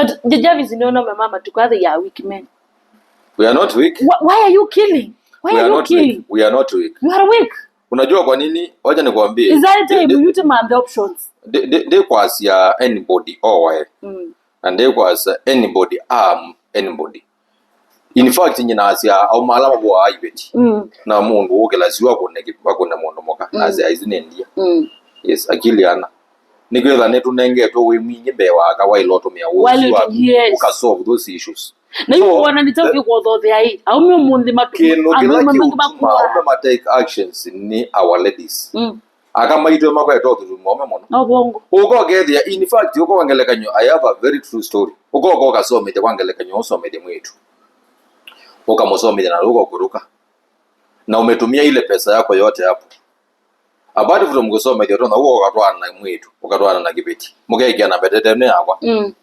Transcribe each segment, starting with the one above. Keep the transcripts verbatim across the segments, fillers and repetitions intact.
But J- Jarvis, ndio na mama tuko, they are weak men. We are not weak. Why, why are you killing? Why We are are you not killing? weak. We are not weak. You are weak. Unajua kwa nini? Wacha nikwambie. Is that time you demand the options? Ndi- ndi- Ndikwasia anybody owae. Mm. Na ndikwasa anybody am anybody. In fact, nyinasya auma ala mavoaa iveti. Mm. Na mũndũ ũkĩla siwa akũne mũndũ mũka. Mm. Nasya isu nĩ ndia. Mm. Yes, akili ana. Nĩkwĩtha nĩtũnengetwe wĩ mwingĩ mbee wa aka waĩle ũtũmĩa ũĩ ũsu waku, yes, ũka solve those issues. Na yu wona nĩ tau kĩkwothothea ĩ, aume ũmũnthĩ matu- kĩndũ kĩla kĩũtuma aume ma take actions nĩ our ladies. Mm. Aka maitũ makwete ũthũkũmi mũũme mũno. No bongo. Ũka ũkethĩa, in fact, ũka kwa ngelekany'o, I have a very true story. Ũka ũka ũkasomethya kwa ngelekany'o, ũsomethye mwĩĩtu. Ũkamũsomethya na ũka ũkũrũka. Na umetumia ile pesa yako yote hapo. Apart from kusomethya, ũtonya ũka ũkatwaana na mwĩĩtu, ũkatwaana na kĩveti. Mũkekĩa na mbetete nĩ yakwa. Mm.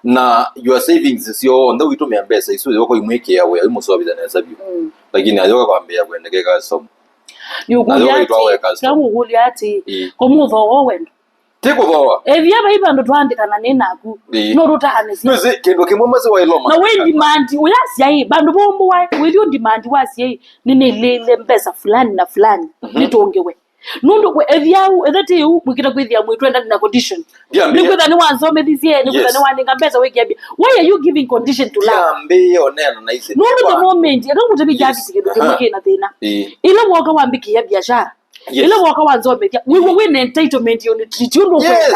Na your savings syonthe ũitũmĩa mbesa isu yoka imwĩkĩa wĩa imũsovitha nesa vyũ. Mm. Lakini ayoka kwambĩĩa kwendekeka somo. Nĩũkũlya atĩ, kya ngũkũlya atĩ, ĩĩ, ko mũthooa wendo. Ti kũthooa. Ethĩa vai vandũ twaandĩkana nĩ naku. Ĩĩ. No tũtaane sya. Nĩsĩ kĩndũ kĩmwe mwasĩ waĩloma. Na wĩ demand, ũyasya ĩ, vandũ vombũwa, wĩthĩ ũ demand wasya ĩ, nĩnĩlĩĩle mbesa fulani na fulani, mhm, nĩtũngĩwe. Nũndũ we- ethĩa u, etha ti u, mwĩkĩta kwĩthĩa mwĩtwenda na condition. Nĩkwĩtha nĩwanzomethisye, nĩkwĩtha, yes, nĩwanenga mbesa wĩkĩa bia. Why are you giving condition to love? Ndiambĩĩe ũneena na ici. Nũndũ the moment, eka ngũtavye Jarvis kĩndũ kĩmwe kĩna thĩna. Ĩĩ. Ĩla woka wambĩkĩa biashara. Yes. Ĩla woka wanzomethya, wĩw'a wĩna entitlement ya ũnitreat ũndũ ũkwenda. Yes.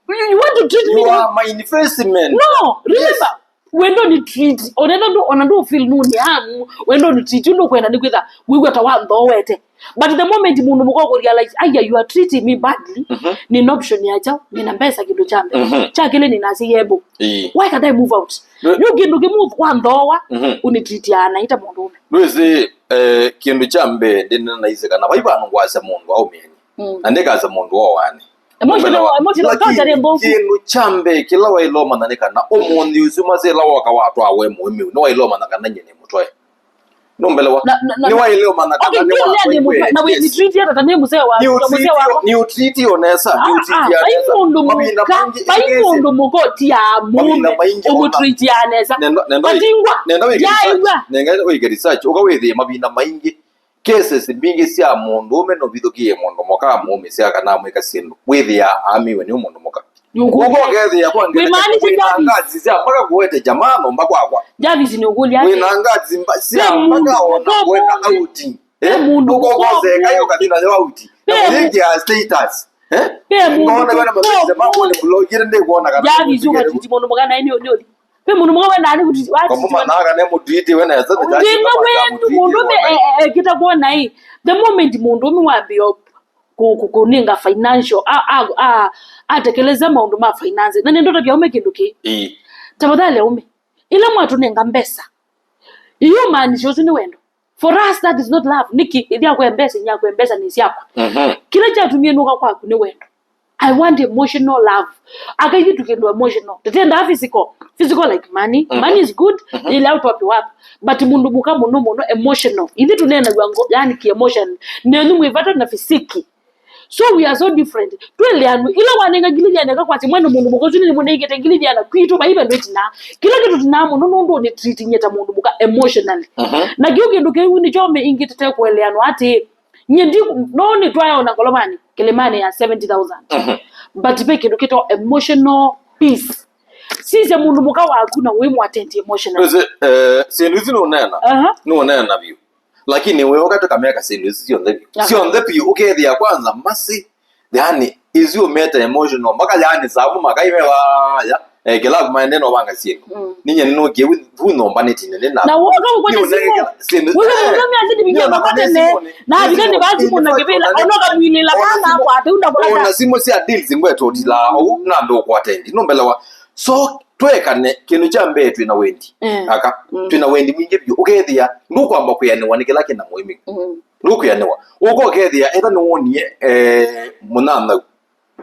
You, you want to treat me. You are my investment. No, remember, wendo ni treat. Onena ndo, ona ndo feel nuni hamu. Wendo ni treat ndo kwenda ni kwitha wigwa ta wanthoete. But the moment mundu muko ku realize, "Aya, you are treating me badly." Mhm. Ni option ya chao, nina mbesa kindu cha mbele. Mhm. Cha kile ni nasi yebo. Ii. Why can't I move out? Ndu- Yu kindu kimu kwa nthoa, mhm, uni treat ya na ita mundu ume. Ndwisi, eh, kindu cha mbele ndina naise kana vai vandu ngwasa mundu aumeni. Mm. Na ndikasa mundu wa wani. Emotional, emotional culture nĩ mbovu. Kindu cha mbee kĩla waĩle ũmanya nĩ kana ũmũnthĩ ũsu masĩ ĩla woka watwaa we mũĩmĩu, nĩwaĩle ũmanya kana nyie nĩ mũtwae. Nũmbelewa? Na, na, na, nĩwaĩle ũmanya kana okay, nĩ wakwa nĩ mũtwae, na wĩ treat hata nĩ mzee wa, nĩ mzee wa. Nĩ ũtreat o nesa, nĩ ũtreat o nesa. Vai mũndũ mũka, vai mũndũ mũka ũtia mũndũ ũmũtreat ya nesa. Matingwa. Nenda wĩke research. Nenda wĩke research. Ũka wĩthĩe mavinda maingĩ cases mbingĩ sya mũndũũme nũvithũkĩe mũndũ mũka amũũmĩsya kana amwĩka syĩndũ, wĩthĩaa aamĩwe nĩ mũndũ mũka. Ũkokethĩa kwa ngelekany'o wĩna ngazi sya mpaka kũete jamaa nyũmba kwakwa. Jarvis, nĩũkũlya atĩ wĩna ngazi sya mpaka ona kũeta auti. Ũkokoseka yo kathi nayo auti na kũyĩkĩa status. Ngona kana message makwa nĩ blogire ndĩkuona kana Jarvis, ũkatiti mũndũ mũka naĩ nĩ ũthi. Ve mũndũ mũka wendaa nĩ kũtiti. Kwa mama naga ne mũtiti we nesa. Thĩna wendu mũndũ ũme ekĩta kwona ĩ, the moment mũndũ ũme wambĩo kũnenga financial, atekeleza maũndũ ma finance, na nĩndotavya ũme kĩndũ kĩ. Ĩĩ. Tafadhali aume, ĩla mwatũnenga mbesa, iyo maanisha ũsu nĩ wendo. For us, that is not love. Nĩkĩ? Ĩthĩa kwe mbesa, inya kwe mbesa nĩ syakwa. Mhm. Kĩla kyatumie nũka kwaku nĩ wendo. I want emotional love. Aka ithyĩ tũkĩndũ emotional. Tũtendaa physical. Physical like money. Mhm. Money is good. Mhm. Ila utope wapi. But mũndũ mũka mũno mũno emotional. Ithyĩ tũneenaw'a ngo, yani ki emotion. Nenyu mwĩ vata na physique. So we are so different. Tweleanu. Ila wanenga ngili thĩana ĩka kwasya mwene mũndũ mũka ũsu nĩ mũnengete ngili thĩana kwitũ vaiva ndwĩtina. Kĩla kĩtũ tinaa mũno nũndũ ũnĩ treat nyie ta mũndũ mũka emotionally. Mhm. Na kĩu kĩndũ kĩu nĩkyo me ingĩ tũte kũeleanwa atĩ Nye ndi no nĩtwae ona ngolovanĩ kĩlĩmanĩ ya seventy thousand. Mhm. But ve kĩndũ kĩtawa emotional peace. Sisya mũndũ mũka waku na wĩ mwatendi emotional. Ĩsĩ, eh, syĩndũ isu nũneena. Aha. Nũneena vyũ. Lakini we ũka tũkameka syĩndũ isu syonthe vyũ. Aha. Syonthe vyũ ũkethĩa kwanza masi. Yani, isu ũmete emotional. Mpaka yani sabu makai me vaya. Eh, kĩla maende no vanga syĩndũ. Mm. Ninye nĩnũkie vu nyũmba nĩtine nĩ na. Na woka ũkwata simu. Syĩndũ. Wewe unamia zidi binya makate ne. Na vile ni basi kuna kibela. Ona kamwilila kana kwa tunda kwa. Ona simu sia deals ngweto tila. Au na ndo kwa tendi. No mbelewa. So twekane kĩndũ kya mbee twĩ na wendi. Mm. Aka. Mm. Twĩ na wendi mwingĩ biũ. Ũkethĩa ndukwamba kwĩanĩwa nĩ kĩla kĩna mũĩmĩ. Mm. Ndukwĩanĩwa. Ũka ũkethĩa etha nĩwonie eh mũnyanthau.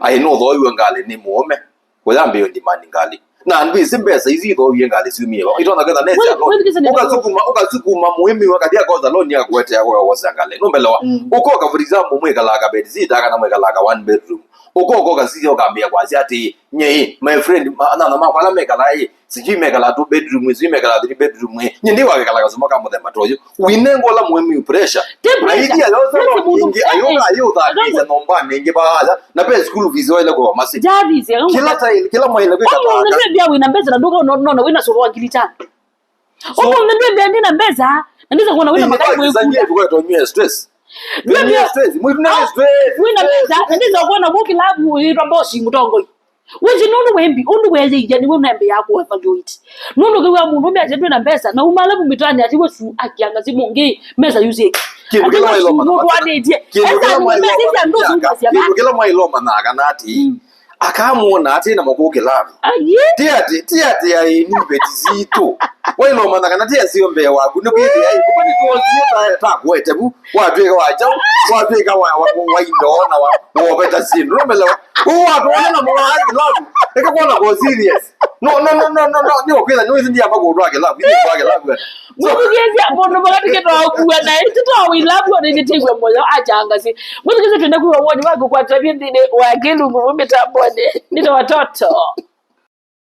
Aĩ nũthooiwe ngalĩ nĩ mũũme. Kũyambĩĩo ndimani ngalĩ. Na ndwĩsĩ mbesa isu ithoowie ngalĩ syumie va. Itonya kwĩtha nesa loan. Ũkasukuma, ũkasukuma mũĩmĩ ũkathi akosa loan akakuetea ũkawosa ngalĩ. Nũmbelewa. Mm. Ũkoka, for example, mwĩkalaa ka bed sita kana mwĩkalaa ka one bedroom. Ũkoka ũkasisya ũkambĩa kwasya atĩ, "Nyie, my friend, ma- anyanya makwa ala mekalaa ĩ, sijui mekalaa two bedroom ĩ, sijui mekalaa three bedroom ĩ, nyie ndi wakekala kasuma ka mũthemba ta ũyũ." Winenga ũla mũemeu pressure. Ti pressure. Idea yosa no ingĩ, ayũka ayũthakĩĩsya nyũmbanĩ ĩngĩ vaaya, na ve school fees waile kũva masi. Kĩla time, kĩla mwaile kwĩka. Ũmũnthĩ nĩmbĩa wĩna mbesa na ndũka nona wĩna sũva wa ngili itano. Ũmũnthĩ nĩmbĩa ndina mbesa na ndisa kuona wĩna makai mwĩkũla. Ndũketonywe stress. Ndũketonywe stress. Mwĩtu na stress. Wĩna mbesa na ndisa kuona kũ kĩlavu yĩtwa mbosi mũtongoi. Wĩsĩ nũndũ wembi, ũndũ weeyĩia nĩwe ũnambĩĩa kũ evaluate. Nũndũ kĩw'a mũndũ ũmbe asya ndwĩna mbesa, na uma alavu mĩtaanĩ atiwe su akianga simũ ngĩ, mesa yusĩke. Kĩndũ kĩla mwaĩlomana nũtwanĩtye. Kĩndũ kĩla mwaĩlomana. Kĩndũ kĩla mwaĩlomana kana atĩ, mm, akamuona atĩ na makũkĩlavu. Aye. Ti atĩ, ti atĩ aĩ niveti sitũ. Waĩlomana kana ti asio mbee waku, nĩ kwĩthĩa ĩ, kuma nĩ tuosie ta, ta kuete vu, watwĩka wa chau, watwĩka wa, wa, wa indo na wa, woveta syĩndũ. Nũmelewa? Ũũ watũona na mũlaa kĩlavu. Eka kuona kwa serious. No, no, no, no, no, no. Nĩ ũkwĩtha, nĩ wĩsĩ ndiamba kũtwa kĩlavu. Nĩ kwa kĩlavu. Mũthukĩĩsya mũndũ makatũkĩtwa ũkua na ĩtũ twa wĩlavu ona nĩtĩw'e mũyo achangasye. Mũthukĩĩsya twenda kwĩwa woni waku kwa tavia nthĩnĩ wa kĩlungu vu mĩtambonĩ. Nĩ ta watoto.